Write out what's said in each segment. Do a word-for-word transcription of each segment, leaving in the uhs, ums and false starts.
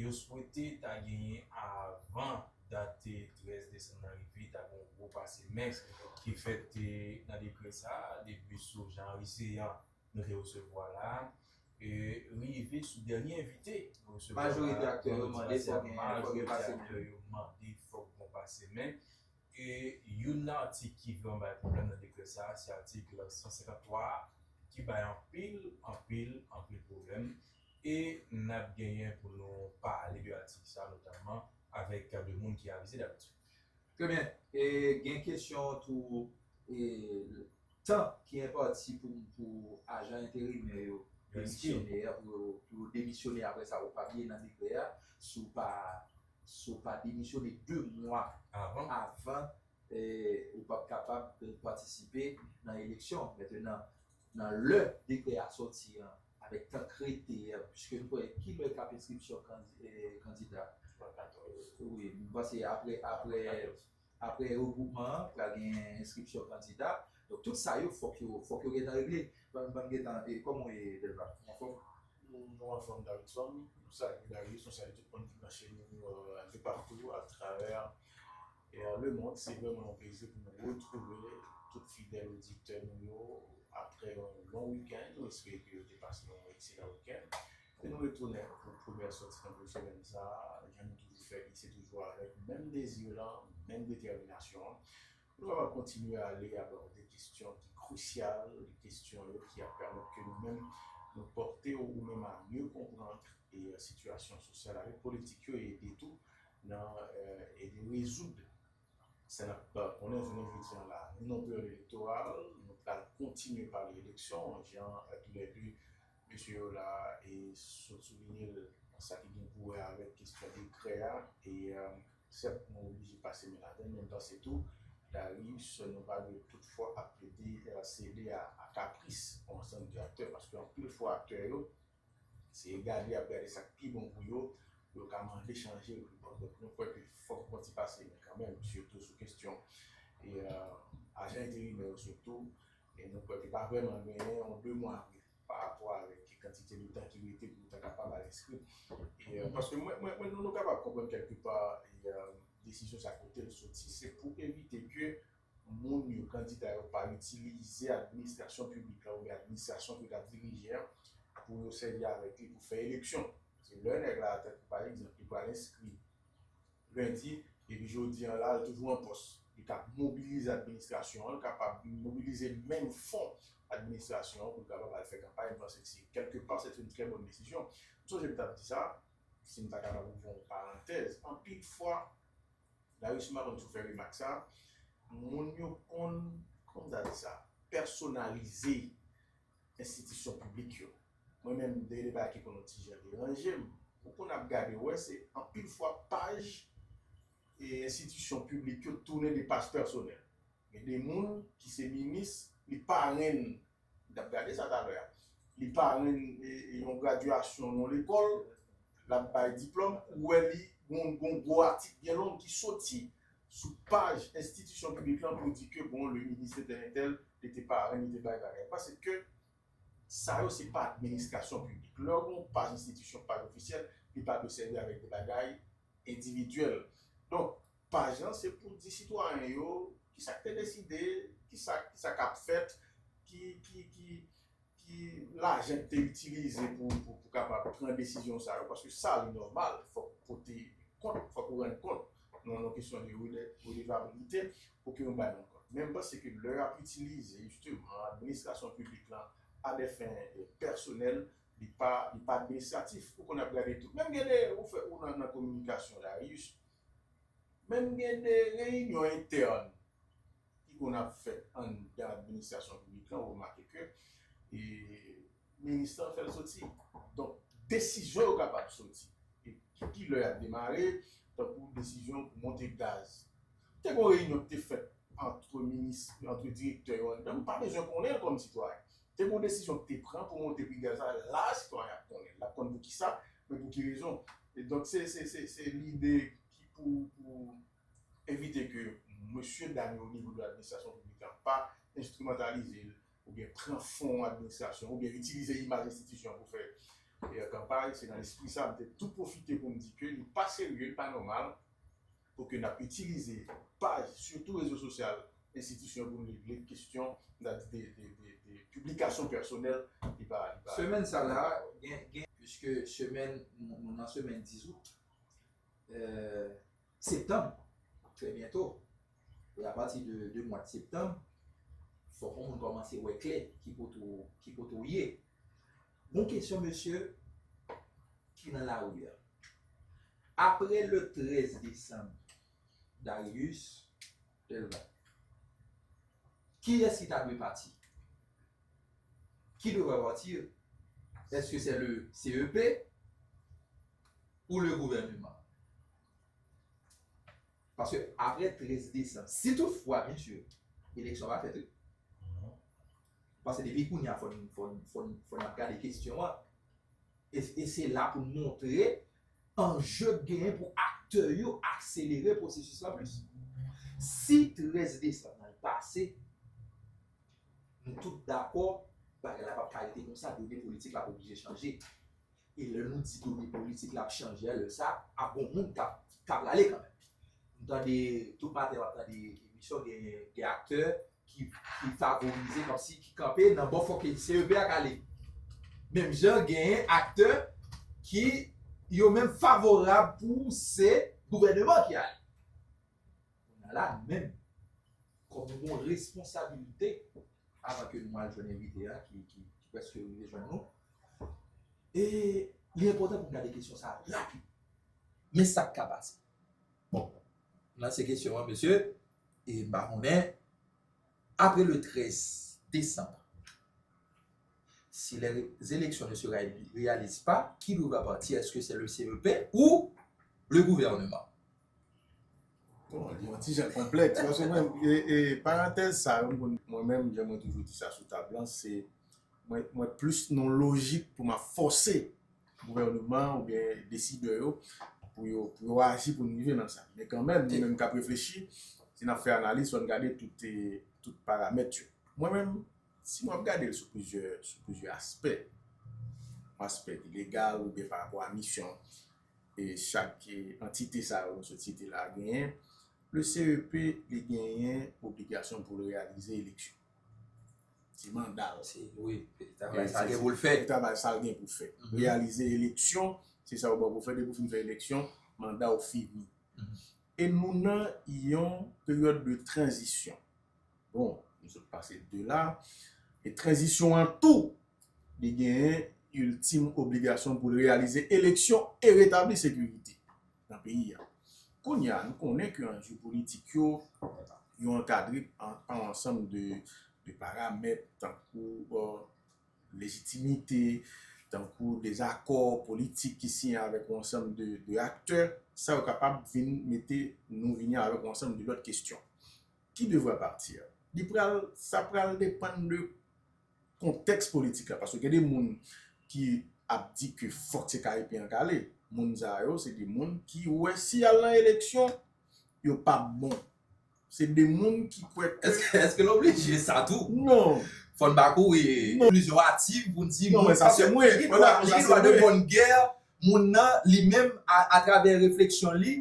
Yo swete ta genyen avan dat trèz desanm nan rive, ta gen yon gwo pase men ki fèt nan dekrè sa a, depi sou Jean Henry Céant nou te resevwa la, e rive sou dènye envite nou resevwa la, majorite aktè yo mande fòk gen pase men. Yo mande fòk gen pase men. E youn nan atik ki vrèman bay pwoblèm nan dekrè sa a, se atik san senkanntwa a, ki bay anpil, anpil, anpil pwoblèm. E n ap genyen pou nou pale de atik sa a, notamman avèk de moun ki avize dabitid. Trè byen. E gen kesyon tou, e, tan ki enpati pou, pou ajan enterimè yo demisyone, pou, pou yo demisyone apre sa, ou pa bliye nan dekrè a, si w pa, si w pa demisyone de mwa avan, e, ou p ap kapab patisipe nan eleksyon. Mentnan, nan lè dekrè a sòti an, avèk tan k rete an, piske nou konnen ki lè k ap enskripsyon kandi-, e, kandida. Wi, m panse apre, apre, apre regwoupman an, pral gen enskripsyon kandida. Donk, tout sa yo, fòk yo, fòk yo gentan regle. Ban, ban m gentan, e, kòman w ye, Delva? Ou anfòm? Nou, nou anfòm, Davidson. Nou salye Darius, nou salye tout moun ki branche nou, euh, de partou atravè, euh, le mond. Se vrèman yon plezi pou nou retwouve tout fidèl oditè nou yo apre yon long wikenn. Nou espere ke yo te pase yon ekselan wikenn. E nou retounen pou premyè sòti nan semèn sa a. Jan nou toujou fè li, se toujou avèk menm dezi lan, menm detèminasyon an. Pou nou kapab kontinye ale abòde kesyon ki krisyal, kesyon yo ki ap pèmèt ke nou menm nou pòte ou menm a mye konprann e, euh, sitiyasyon sosyal avèk politik yo e ede tou nan, euh, ede rezoud sa n ap, euh, konnen jounen jodi an la. Nou nan peryòd elektoral, nou pral kontinye pale eleksyon, jan, euh, toulède mesye yo la e sot soulinye l, sa ki gen pou wè avèk kesyon dekrè a, e, euh, sèt nou oblije pase men ladan l, men m panse tou, Darius, nou pa dwe toutfwa ap plede, euh, sede a, a kapris yon ansanm de aktè, paske anpil fwa aktè yo, se gade y ap gade sa k pi bon pou yo, pou yo ka mande chanje l pi bon. Donk, nou kwè ke fòk yon ti pase men kanmenm, sitou sou kesyon, e, euh, ajan enterimè yo sitou, e nou kwè ke pa vrèman genyen yon de mwa vre pa rapò avèk kantite de tan ki rete pou yo ta kapab al enskri. E, euh, paske mwen, mwen, mwen, nou, nou kapab konprann kèlkepa, e, euh, desizyon sa kote l soti, se pou evite ke moun yo, kandida yo, pa itilize administrasyon piblik la oubyen administrasyon ke l ap dirije an pou yo sèvi avèk li pou fè eleksyon. Se lè nèg la, tankou pa egzanp, li pral enskri lendi, epi jodi an la, li toujou an pòs. Li ka mobilize administrasyon an, li kapab mobilize menm fon administrasyon an pou l kapab al fè kanpay. M panse ke se, kèlkepa, se yon trè bòn desizyon. M sonje m t ap di sa, si m ta kapab ouvri yon parantèz, anpil fwa, Darius, m pa konn si w fè remak sa, moun yo konn, kòman m ta di sa, pèsonalize enstitisyon piblik yo. Mwen menm, de deba ki konn yon ti jan deranje m, ou konn ap gade, wè, se anpil fwa paj e enstitisyon piblik yo tounen de paj pèsonèl. Gen de moun ki se minis, li parenn, n ap gade sa talè a, li parenn, e, e, yon gradyasyon nan lekòl, l ap bay diplòm, ou wè li gon, gon gwo atik byen long ki soti sou paj enstitisyon piblik lan pou di ke, bon, le ministre tel et tel, li te parenn, li te bay bagay. Paske sa yo se pa administrasyon piblik. Lè w gen yon paj enstitisyon, paj ofisyèl, li pa dwe sèvi avèk de bagay endividyèl. Donk, paj lan se pou di sitwayen yo ki sa k te deside, ki sa, ki sa k ap fèt, ki, ki, ki, ki lajan ki te itilize pou, pou, pou kapab pran desizyon sa yo, paske sa li nòmal, fòk pote kont, fòk ou rann kont nan yon kesyon de rede-, redevabilite pou ke nou bay yon kont. Men m panse ke lè y ap itilize, jisteman, administrasyon piblik lan a dè fen, e, pèsonèl, li pa, li pa administratif. Ou konn ap gade tout. Menm gen de, ou fè, ou nan, nan kominikasyon, Darius, menm gen de reyinyon entèn ki konn ap fèt anndan administrasyon piblik lan, ou remake ke, e, minis lan fè l soti. Donk, desizyon yo kapab soti. E ki, ki lè y ap demare, tankou desizyon pou monte gaz. Te gen yon reyinyon ki te fèt ant minis, ant direktè yo anndan, m pa bezwen konnen l kòm sitwayen. Te gen yon desizyon ki te pran pou monte pri gaz la, la sitwayen ap konnen l. L ap konn pou ki sa, men pou ki rezon. E donk, se, se, se, se lide ki pou, pou evite ke mesye dam yo o nivo de ladministrasyon piblik la pa enstrimantalize l, oubyen pran fon administrasyon, oubyen itilize imaj enstitisyon an pou fè, e, kanpay, se nan lespri sa, m te tou pwofite pou m di ke li pa serye, li pa nòmal, pou ke n ap itilize paj, sitou rezo sosyal enstitisyon pou n regle kesyon, n a di de, de, de, de piblikasyon pèsonèl, li pa, li pa. Semèn sa la, gen, gen, piske semèn, nou, nou nan semèn diz out, euh, septanm, trè byento, e apati de, de mwa de septanm, fòk yon moun kòmanse wè klè ki kote w, ki kote w ye. Bon kesyon, mesye, ki nan lari a. Apre le trèz desanm, Darius Delva, kiyès ki ta dwe pati? Qui devrait partir? Est-ce que c'est le C E P ou le gouvernement? Paske apre trèz desanm, si toutfwa, byen si, eleksyon pa fèt, wi. Paske depi kounye a, fò n, fò n, fò n, fò n ap gade kesyon an. E, e se la pou n montre anje k genyen pou aktè yo akselere pwosesis la plis. Si trèz desanm nan pase, nou tout dakò, bagay la p ap ka rete konsa, done politik la ap oblije chanje. E lè nou di done politik la ap chanje a, lè sa, ap gon moun k ap, k ap rale kanmenm. M tande, tout maten m ap tande emisyon, gen, gen aktè ki, ki favorize, kòmsi ki kanpe nan bò fò ke C E P a k ale. Menm jan genyen aktè ki yo menm favorab pou se gouvèneman ki ale. Kounye a la, nou menm, kòm nou gen yon responsabilite, avan ke nou al jwenn envite a, ki, ki, ki prèske rive jwenn nou, e li enpòtan pou n gade kesyon sa a rapid. Men sa k ka pase. Bon, m lanse kesyon an, mesye, e m pa konnen, apre le trèz desanm, si les élections ne se réalisent pas, qui devra partir? Est-ce que c'est le C E P ou le gouvernement? Bon, li yon ti jan konplèks, paske mwen, e, e, parantèz sa yo, mwen, mwen menm, jan mwen toujou di sa sou tab lan, se, mwen, mwen plis nan lojik pou m ap fòse gouvènman oubyen desidè yo pou yo, pou yo aji pou n rive nan sa. Men kanmenm, nou menm k ap reflechi, si n ap fè analiz, fò n gade tout, e, tout paramèt yo. Mwen menm, si mwen ap gade l sou plizyè, sou plizyè aspè, yon aspè ki legal oubyen pa rapò a misyon e chak, e, antite sa yo nou sot site la genyen, le C E P, li genyen obligasyon pou l reyalize eleksyon. Se manda l. Se, wi, e travay sa gen pou l fè. E travay sa l gen pou l fè. Mhm. Reyalize eleksyon, se sa w gen pou fè, depi w fin fè eleksyon, manda w fini. Mhm. E nou nan yon peryòd de tranzisyon. Bon, nou sot pase de la. E tranzisyon an tou, li genyen iltim obligasyon pou l reyalize eleksyon e retabli sekirite nan peyi a. Kounye a, nou konnen ke anje politik yo, yo ankadre an, an ansanm de, de paramèt, tankou, euh, lejitimite, tankou dezakò politik ki siyen avèk yon ansanm de, de aktè, sa yo kapab vin mete nou vini avèk yon ansanm de lòt kesyon. Qui devra partir? Li pral, sa pral depann de kontèks politik la, paske gen de moun ki ap di ke fòk se K E P an k ale. Moun sa yo, se de moun ki wè si y al nan eleksyon, yo p ap bon. Se de moun ki kwè ke... Èske, èske l oblije sa tou? Non. Fò n pa kouri... Non. Enklizyon aktiv pou n di... Non, men sa se mwen. Li gen dwa, li gen dwa de bòn gè, moun nan, li menm, a, atravè refleksyon li,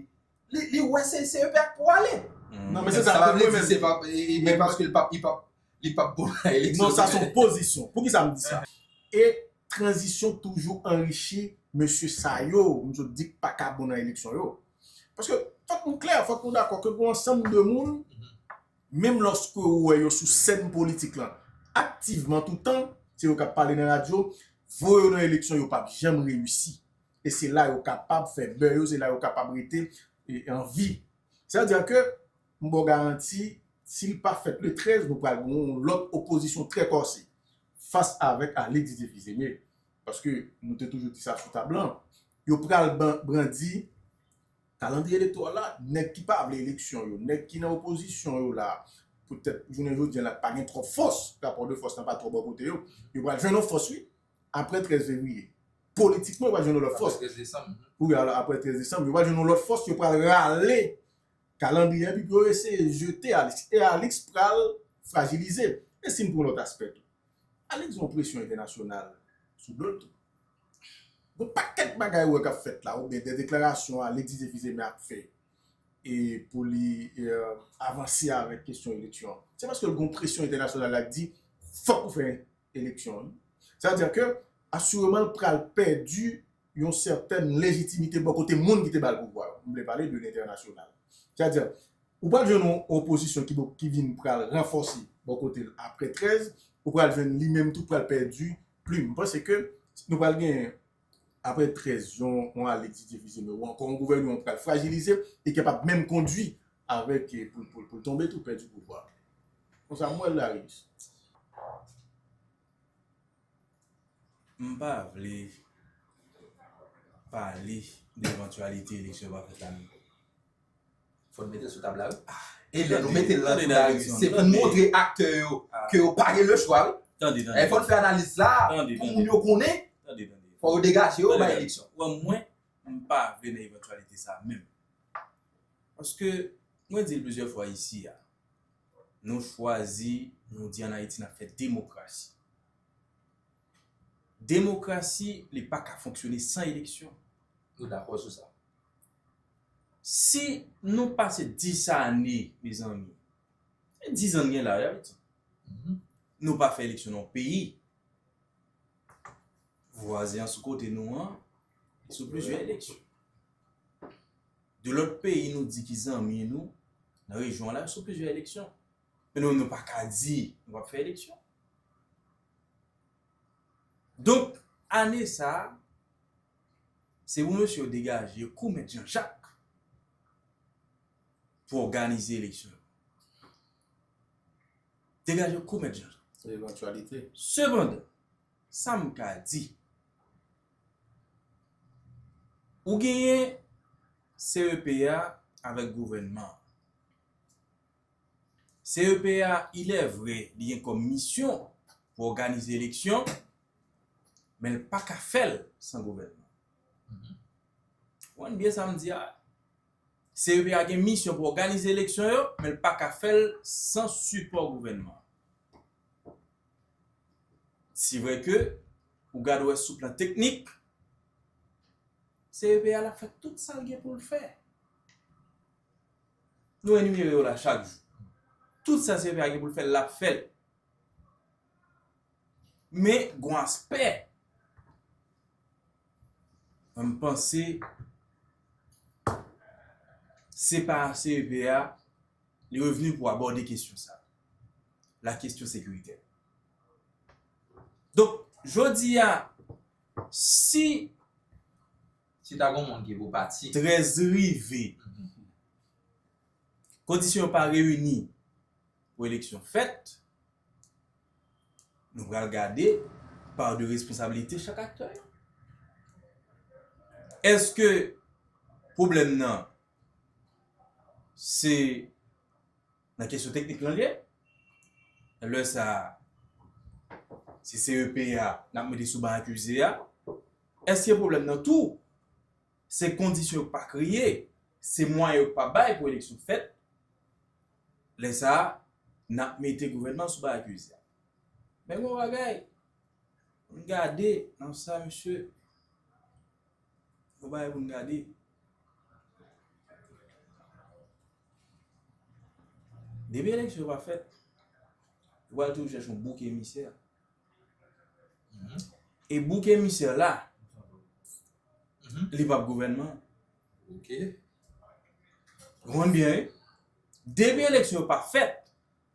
li, li wè se, se C E P a k pou ale. Non, men se sa, sa pa vle di se pa, e, e, men paske li p ap, li p ap, li p ap bon nan eleksyon. Non, sa se yon pozisyon. Poukisa m di sa? E tranzisyon toujou anrichi mesye sa yo, m sot di k pa ka bon nan eleksyon yo. Paske, fòk nou klè, fòk nou dakò ke gen yon ansanm de moun, menm lòske ou wè yo sou sèn politik lan, aktivman toutan, se yo k ap pale nan radyo, voye yo nan eleksyon, yo p ap janm reyisi. E se la yo kapab fè bè yo, se la yo kapab rete, e, an vi. Sa vle di ke, m ba w garanti, si l pa fèt le trèz, nou pral gen yon lòt opozisyon trè kòse fas avèk Alix Didier Fils-Aimé. Paske nou te toujou di sa sou tab lan. Yo pral ban-, brandi kalandriye elektoral la, nèg ki pa vle eleksyon yo, nèg ki nan opozisyon yo la, poutèt jounen jodi a la, pa gen twòp fòs, rapò de fòs lan pa twò bò kote yo, yo pral jwenn yon fòs, wi, apre trèz fevriye. Politikman, yo pral jwenn yon lòt fòs. Apre trèz desanm. Wi, alò, apre trèz desanm, yo pral jwenn yon lòt fòs, yo pral rale kalandriye an, epi pou yo eseye jete Alix. E Alix pral frajilize. E si n pran lòt aspè tou? Alix gen yon presyon entènasyonal sou do l tou. Gon pakèt bagay ou wè k ap fèt la, oubyen de deklarasyon Alexis Thé-Fils Aimé ap fè, e pou li, e, avanse avèk kesyon eleksyon an. Se paske l gon presyon entènasyonal la k di, fòk ou fè eleksyon an. Sa vle di ke, asireman, l pral pèdi yon sètèn lejitimite bò kote moun ki te ba l pouvwa yo. M vle pale de lentènasyonal. Sa vle di, ou pral jwenn yon opozisyon ki, ki vin pral ranfòse bò kote l apre trèz, ou pral jwenn li menm tou pral pèdi plim. M panse ke nou pral gen, apre trèz, yon, yon Alexis Thé-Fils Aimé, ou ankò yon gouvènman pral frajilize e kapab menm kondwi avèk, e, pou, pou, pou l tonbe tou, pèdi pouvwa. Konsa, m wè l la, Régis. M pa vle pale de evantyalite eleksyon pa fèt la menm. Fò n mete l sou tab la, wi. E lè nou mete l nan tab la, wi, se pou n montre aktè yo ke yo pa gen lechwa, wi. Tande, tande. E fò n fè analiz la pou moun yo konnen. Tande, tande. Fò yo degaje yo bay eleksyon. Wè, mwen, m pa vle nan evantyalite sa menm. Paske, mwen di l plizyè fwa isi a, nou chwazi, nou di ann Ayiti n ap fè demokrasi. Demokrasi, li pa ka fonksyone san eleksyon. Nou dakò sou sa. Si nou pase dis ane, mezanmi, e dis an n gen la, wi, nou pa fè eleksyon nan yon peyi, vwazen an sou kote nou an, li sou plizyè eleksyon. De lòt peyi nou di ki zanmi nou, nan rejyon an la, yo sou plizyè eleksyon. Men nou, nou pa ka di nou p ap fè eleksyon. Donk, ane sa a, se pou mesye yo degaje yo kou Mèt Jan Jak pou òganize eleksyon yo. Degaje yo kou Mèt Jan Jak. Se evantyalite. Sepandan, sa m ka di, ou genyen C E P a avèk gouvènman an. C E P a, il est vrai, li gen kòm misyon pou òganize eleksyon, men l pa ka fè l san gouvènman. Ou konprann byen sa m di a? C E P a gen misyon pou òganize eleksyon yo, men l pa ka fè l san sipò gouvènman. Se vre ke ou gade wè sou plan teknik, C E P a l ap fè tout sa l gen pou l fè. Nou enimere yo la chak jou. Tout sa C E P a gen pou l fè, l ap fè l. Men, gon aspè, mwen m panse, se pa C E P a, li revni pou abòde kesyon sa. La kesyon sekiritè. Donk, jodi a, si. Si ta gon moun ki pou pati. Trèz rive, kondisyon yo pa reyini pou eleksyon fèt, nou pral gade pa de responsablite chak aktè yo. Èske pwoblèm nan se nan kesyon teknik lan l ye? Lè sa a, se C E P a n ap mete sou ban akize a. Èske pwoblèm nan tou, se kondisyon yo pa kreye, se mwayen yo pa bay pou eleksyon fèt? Lè sa a, n ap mete gouvènman sou ban akize a. Men gon bagay, pou n gade nan sa, mesye, gon bagay pou n gade. Depi eleksyon pa fèt, yo pral toujou chèche yon bouk emisè. E bouk emisè la, li p ap gouvènman. Ou konprann byen, wi? Depi eleksyon yo pa fèt,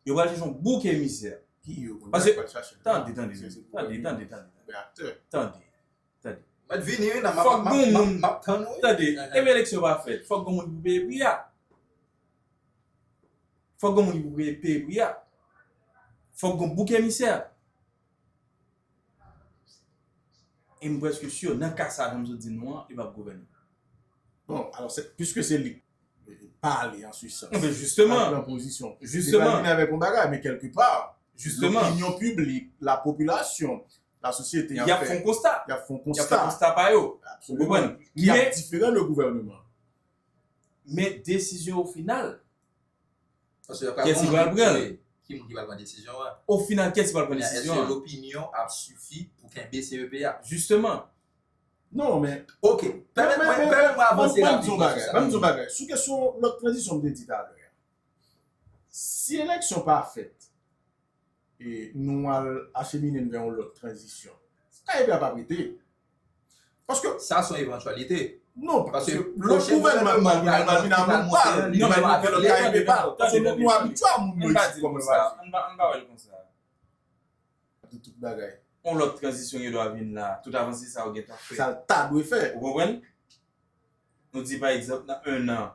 yo pral chèche yon bouk emisè. Paske, tande, tande, tande, tande, tande, tande. Tande. Tande. Fòk gon moun, tande, depi eleksyon pa fèt, fòk gon moun pou peye pri a. Fòk gon moun pou peye, peye pri a. Fòk gon bouk emisè. E m prèske si, nan ka sa, jan m sot di nou an, li p ap gouvène. Bon, alò, se, piske se li k pale an se sans. Enben, jisteman. Li pran pozisyon. Jisteman. Li pa vin avèk yon bagay, men kèlkepa, lopinyon piblik, lapopilasyon, lasosyete, y ap fè yon konsta. Y ap fè yon konsta. Y ap fè konsta pa yo. Absoliman. Ou konprann? Ki ap diferan de gouvèneman. Men desizyon o final, kiyès ki pral pran l? Ki moun ki pral pran desizyon an? O final, kiyès ki pral pran desizyon an? Èske lopinyon ap sifi pou kenbe C E P a? Jisteman. Non, men Ok, pèmèt mwen pèmèt mwen avanse Ban m di yon rapidman bagay. sou sa. Ban m di yon bagay. Sou kesyon lòt tranzisyon m te di talè a. Si eleksyon pa fèt, e nou al achemine n vè yon lòt tranzisyon, K P P a p ap rete. Paske Sa se yon evantyalite. Non, paske Paske lòt gouvènman pral vin, pral vin a moun pa l. Non, men Lòt K P P pa l. Paske nou nou abitye a moun yo Ann pa isit di l kòman konsa. yo aji. Ann pa ann pa wè l konsa. De tout bagay. Yon lòt tranzisyon gen dwa vin la. Tout avanse sa yo gen tan fè. Sa l ta dwe fè. Ou konprann? Nou di pa egzanp nan en an.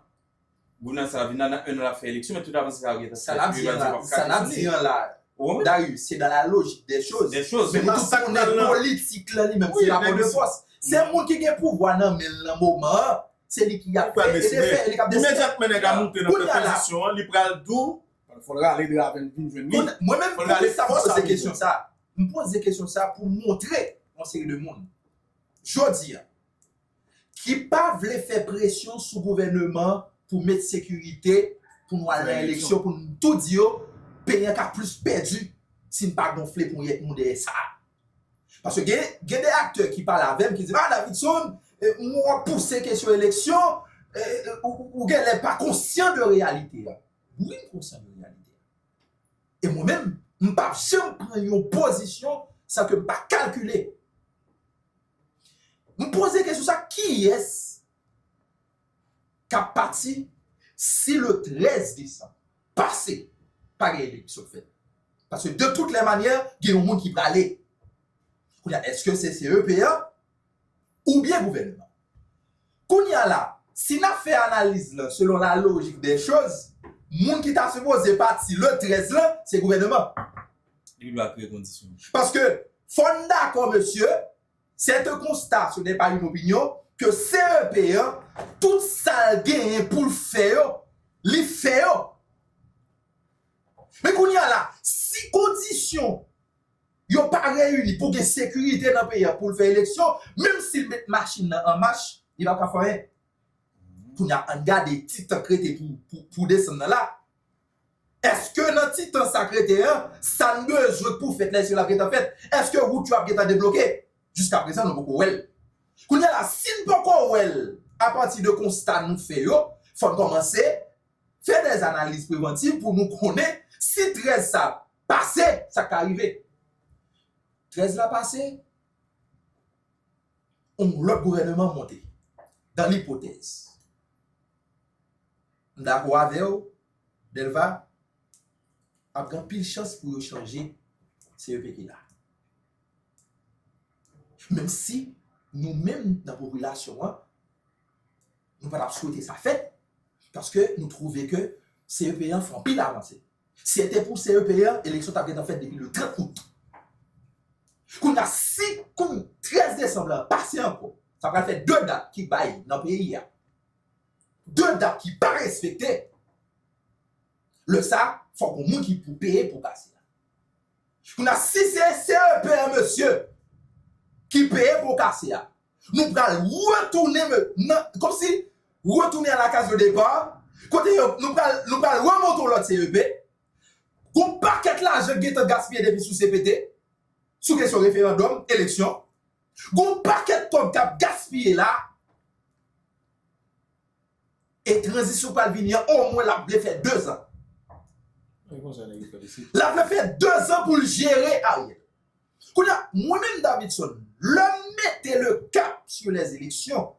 Gouvènman sa vin la nan en an l ap fè eleksyon, men tout avanse sa yo gen tan fè. Sa n ap di an la, sa n ap di an la, Darius, se dans la logique des choses. Des choses. Men nou tout konnen politik lan li menm se rapò de fòs. Se moun ki gen pouvwa nan men l nan moman an, se li ki ap fè e de fè, li k ap deside. Imedyatman nèg la moute nan tranzisyon an, li pral di w, fò l rale draven vin jwenn li. Mwen menm, poukisa m poze kesyon sa? M poze kesyon sa pou montre yon seri de moun. Jodi a, ki pa vle fè presyon sou gouvènman pou met sekirite, pou nou al nan eleksyon, pou nou tou di yo, peyi an ka plis pèdi si n pa gonfle ponyèt nou dèyè sa. Paske gen, gen de aktè ki pale avè m, ki di, ah, Davidson, eh, w ap pouse kesyon eleksyon, eh, ou, ou genlè pa konsyan de reyalite a. Wi, m konsyan de reyalite a. E mwen menm, m p ap janm pran yon pozisyon san ke m pa kalkile. M poze kesyon sa, kiyès k ap pati si le trèz desanm pase pa gen eleksyon fèt? Paske de tout lè manyè, gen yon moun ki prale. Kounye a, èske se C E P an oubyen gouvènman? Kounye a la, si n ap fè analiz lan selon la lojik dè choz, moun ki ta sipoze pati le trèz lan, se gouvènman. Li dwe kreye kondisyon. Paske, fò n dakò, mesye, c'est un constat, ce n'est pas une opinion, ke C E P an, tout sa l genyen pou l fè yo, li fè yo. Men kounye a la, si kondisyon yo pa reyini pou gen sekirite nan peyi a pou l fè eleksyon, menm si l met machin nan an mach, li p ap ka fè anyen. Kounye a, ann gade ti tan k rete pou, pou, pou desanm nan la. Èske nan ti tan sa k rete an, sa n bezwen pou fèt la, èske l ap gentan fèt? Èske wout yo ap gentan debloke? Jiskaprezan, nou poko wè l. Kounye a la, si n poko wè l, apati de konsta nou fè yo, fò n kòmanse fè dè analiz prevantiv pou nou konnen si trèz sa pase, sa k ka rive. Trèz la pase, yon lòt gouvènman monte. Dan lipotèz, m dakò avè w, Delva, ap gen anpil chans pou yo chanje C E P ki la. Menm si nou menm nan popilasyon an, nou pa t ap swete sa fèt, paske nou twouve ke C E P an fè anpil avanse. Si se te pou C E P an, eleksyon t ap gentan fèt depi le trant out. Kounye a, si kounye trèz desanm lan pase ankò, sa pral fè de dat ki bay nan peyi a. De dat ki pa respekte. Lè sa, fòk yon moun ki pou peye pou kase a. Kounye a, si se C E P an, mesye, ki peye pou kase a, nou pral retounen nan, kòmsi retounen a la case de départ, kote yo, nou pral, nou pral remonte yon lòt C E P. Gon pakèt lajan k gentan gaspiye depi sou C P T, sou kesyon referandòm, eleksyon. Gon pakèt kòb k ap gaspiye la. E tranzisyon pral vini an, omwen l ap vle fè dezan. L ap vle fè dezan pou l jere Ariel. Kounye a, mwen menm Davidson, lè m mete le cap sur les élections,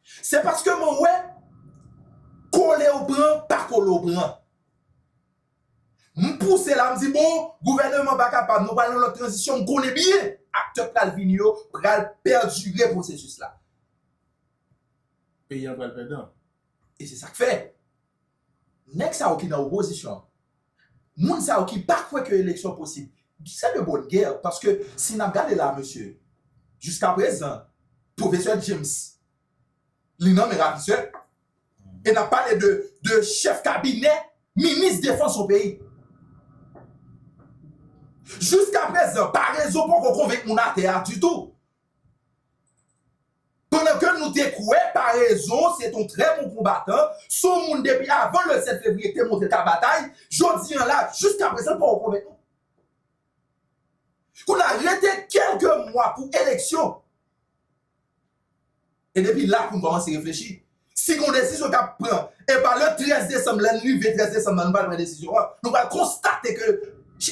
se paske mwen wè kole ou pran, pa kole ou pran. M pouse la, m di, bon, gouvènman pa kapab, nou pral nan lòt tranzisyon, m konnen byen aktè k pral vini yo pral pèdire pwosesis la. Peyi an pral pèdan. E se sa k fè. Nèg sa yo ki nan opozisyon, moun sa yo ki pa kwè ke eleksyon posib, se de bonne guerre, paske si n ap gade la, mesye, jiskaprezan, pwofesè James, li nan men ravizè. E n ap pale de, de chèf kabinè minis defans yon peyi. Jiskaprezan, Parezon poko konvenk moun atè a ditou. Pandan ke nou te kwè Parezon se t on trè bon konbatan, s on moun depi avan le sèt fevriye k te montre l ka batay, jodi an la, jiskaprezan, l poko konvenk nou. Kounye a, rete kèlke mwa pou eleksyon. E depi la pou n kòmanse reflechi. Si gen yon desizyon k ap pran, e pa le trèz desanm, lè n rive trèz desanm nan, nou pral pran desizyon an, nou pral konstate ke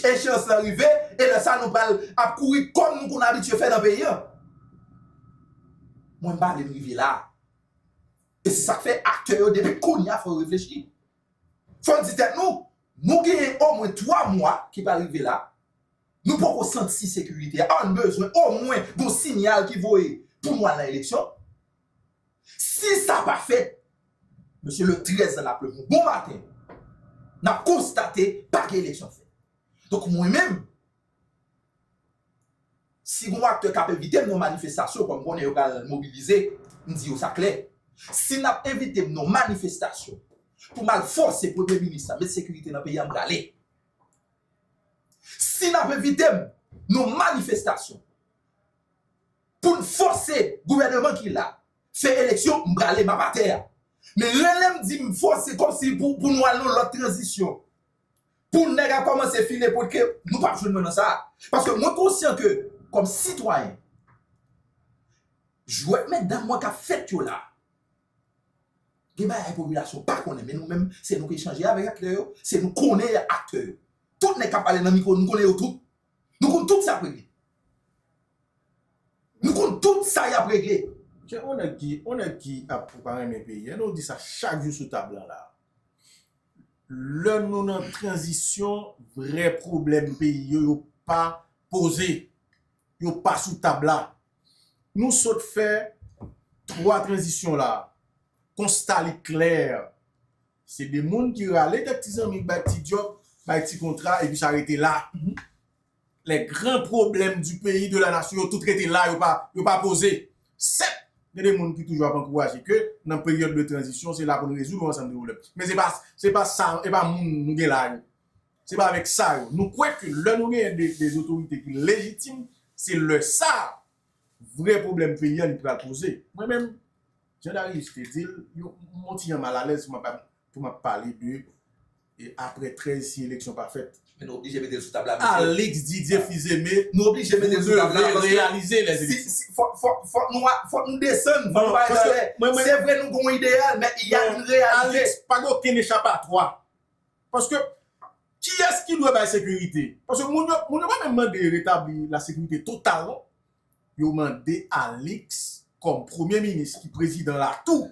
echeyans lan rive, e lè sa a nou pral ap kouri kòm nou konn abitye fè nan peyi an. Mwen, m pa vle n rive la. E se sa k fè aktè yo, depi kounye a, fò yo reflechi. Fò n di tèt nou, nou genyen omwen twa mwa ki pral rive la. Nou poko santi sekirite a. An n bezwen omwen gon siyal ki voye pou nou al nan eleksyon. Si sa pa fèt, mesye, le trèz nan n ap leve yon bon maten, n ap konstate pa gen eleksyon fèt. Donk, mwen menm, si gon aktè k ap envite m nan manifestasyon, kòm konnen yo pral mobilize, m di yo sa klè. Si n ap envite m nan manifestasyon pou m al fòse premye minis la met sekirite nan peyi a, m prale. Si n ap envite m nan manifestasyon pou n fòse gouvèneman ki la fè eleksyon, m prale, m ap atè a. Men rele m, di m fòse kòmsi pou, pou nou al nan lòt tranzisyon, pou nèg ap kòmanse file potke, nou p ap jwenn mwen nan sa. Paske mwen konsyan ke, kòm sitwayen, jwèt mètdam mwen k ap fèt yo la, gen bagay popilasyon pa konnen, men nou menm, se nou ki chanje avèk aktè yo, se nou konnen aktè yo. Tout nèg k ap pale nan mikwo, nou konnen yo tout. Nou konn tout sa y ap regle. Nou konn tout sa y ap regle. Gen yon nèg ki, yon nèg ki ap pa renmen peyi a, nou di sa chak jou sou tab lan la. Lè nou nan tranzisyon, vrè pwoblèm peyi yo, yo pa poze. Yo pa sou tab la. Nou sot fè twa tranzisyon la. Konsta li klè. Se de moun ki rale kèk ti zanmi, bay ti djòb, bay ti kontra, epi sa rete la. Les grands problèmes du pays, de la nation, yo tout rete la, yo pa, yo pa poze. Sèt, gen de moun ki toujou ap ankouraje ke nan peryòd de tranzisyon, se la pou n rezoud yon ansanm de pwoblèm. Men se pa, se pa sa, se pa moun nou gen la yo. Se pa avèk sa yo. Nou kwè ke lè nou genyen de, de otorite ki lejitim, se lè sa vrè pwoblèm peyi a li pral poze. Mwen menm, Jan Darius te di l, yo, m on ti jan malalèz pou m ap, pou m ap pale de, e, apre trèz, si eleksyon pa fèt. Men nou oblije mete l sou tab la, mesye. Alix Didier Fils-Aimé, nou oblije mete l sou tab la, paske reyalize lè eleksyon. Si, si, fòk, fòk, fòk nou a, fòk nou desann, fòk nou pa rete anlè. Se vre nou gen yon ideyal, men il y a une réalité. Alix, pa gen okenn echapatwa. Paske, kiyès ki dwe bay sekirite? Paske moun yo, moun yo pa menm mande retabli lasekirite total, non. Yo mande Alix kòm premye minis ki prezidan la tou,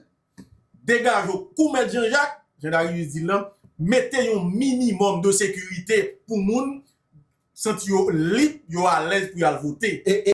degaje w kou Mèt Jan Jak, Jan Darius di l lan, mete yon minimòm de sekirite pou moun santi yo lib, yo alèz pou y al vote. E, e,